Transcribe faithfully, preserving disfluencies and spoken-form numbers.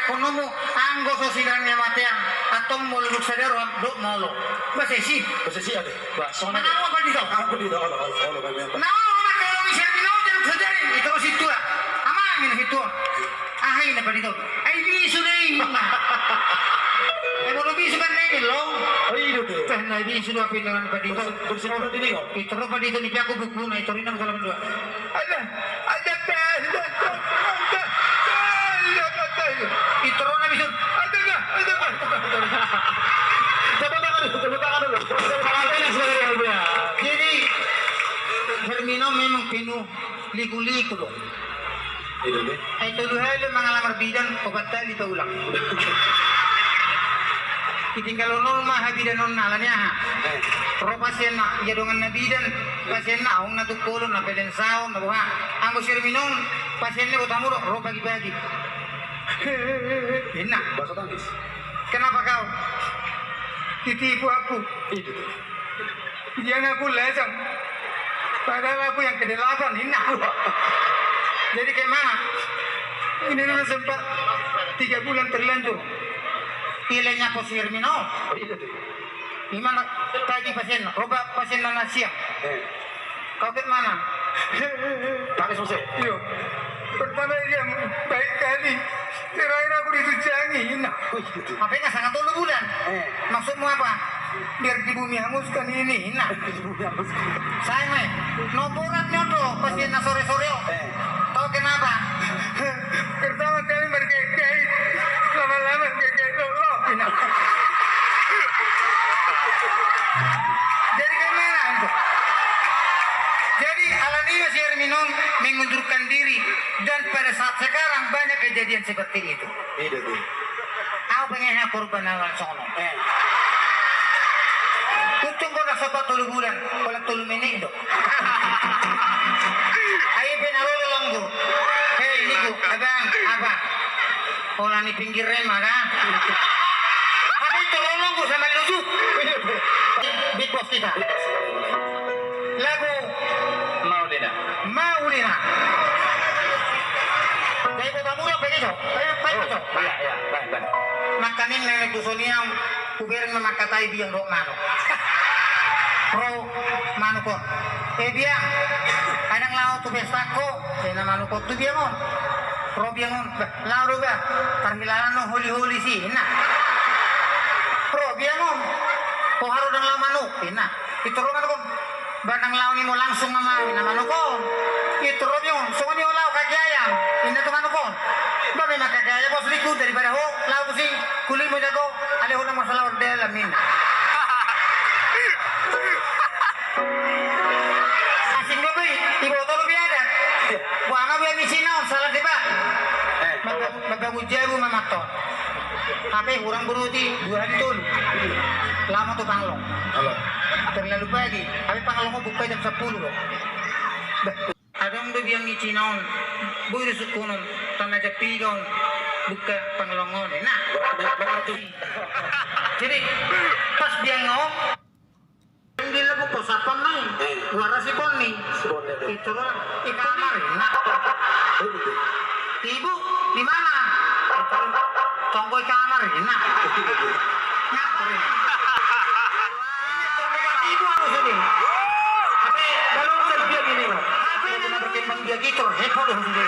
Konomu anggo so sidan ni amatean, antong molo dung sada roham, dok molo. Basesi. Basesi ate. Ba, songon ate. Manang apa dito? Apa dito? Olo, olo, olo, kami apa? Nah, olo, maka olo, misalnya, olo, jangan saja, itu si tua. Amang ini si tua. Ah, ini apa dito? Ai bisu deh. Eh, molo bisu kan ini, lo. Oh, iya, tuh. Tah, nah, bisu dua pindangan apa dito? Bersih, bersih, bersih, ini, kok. Itu apa dito, nih, aku buku, nah, itu, ini, dalam dua. Ada, ada, ada, ada, ada, ada, ada, ada. Itu rona bisun. Ada nggak? Ada nggak? Tepuk tangan dulu, tepuk tangan dulu. Jadi, Hermino memang penuh liku-liku loh. Iya, deh. Ai tolu hali mangalamar bidan, opat hali paulang. Ditinggal on ma habidanonna alani aha. Eh. Ro pasienna, ia donganna bidan, pasienna, aung na tukkolon, na pelensaon, na boha. Anggo si Hermino on, pasienna botamu do, ro pagi-pagi. Inna. Bahasa Tangis. Kenapa kau? Ditipu aku. Itu. Dia ngaku lajang. Padahal aku yang kedelapan, Inna. Jadi kayak mana? Ini dulu sempat tiga bulan terlanjur. Ilenya posir minum. Oh, iya, tuh. Imana tagi pasienna, obat pasienna na siang. Eh. Kau ke mana? Tangis muse. Iyo. Pertama dia baik kali. Terakhir aku ditujangi, Inna. Wih, gitu. Apa ini sangat tolu bulan? Eh. Maksudmu apa? Biar di bumi hanguskan ini, Inna. Di bumi hanguskan. Saya mah, no borat nyodo, pasienna sore-sore, oh. Eh. Tahu kenapa? Pertama kali berkait-kait, lama-lama kait-kait lo, lo, Inna. Jadi gimana antum? Jadi alani ma si Hermino mengundurkan diri dan pada saat sekarang banyak kejadian seperti itu. Iya, tuh. Au pengen aku korban awal sono. Eh. Untung kau dah sempat tolu bulan, kalau tolu menit do. Ayo pe na ro do longgur. Hei, niku, abang, apa? Pola ni pinggir rem, maka. Tapi itu ro longgur sama lucu. Big Boss kita. Lagu Maulina. Maulina. Dari Kota Murah begitu. Ayo, ayo, Cok. Iya, iya, baik, baik. Makanin nenek dusun yang Hubereng ma mangkatai biang dohot manuk. Ro manuk on. Eh, biang, kadang laho tu pestangku. Eh, na manuk on tu biang on. Ro biang on. Bah, laho do bah. Tarhilala no holi-holi si, na. Ro biang on. Ho haru dang laho manuk, na. Itu ro manuk on. Ba ndang laho nimo langsung ma, na manuk on. Itu ro biang on, songon i ho laho kaki ayam, inna tu manuk on. Ba memang kaki ayam bos liku daripada ho laho tusi, kulitmu jago, alai ho na masalah ordelan, inna. Asing do pe, iboto do pe adat. Buana biang ni Cina on, salah deba. Mabangun jabu ma maton. Hape hurang beroti dua hali tolu. Laho ma tu panglong. Terlalu pagi. Hape panglong on buka jam sampulu do. Adong do biang ni Cina on. Boi do sungkunon. Tana jam piga on. Buka panglong on. Nah. Jadi pas biang on. Di lagu posapan nai, eh, warasi ponni. Ponni, eh. Itu orang di kamar, nah. Oh, gitu. Ibu, di mana? Itu orang tonggo di kamar, nah. Ngapa ini? Ini tonggo ibu harus ini. Tapi kalau udah dia gini, Pak. Tapi ini berkembang dia gitu, repot harus ini.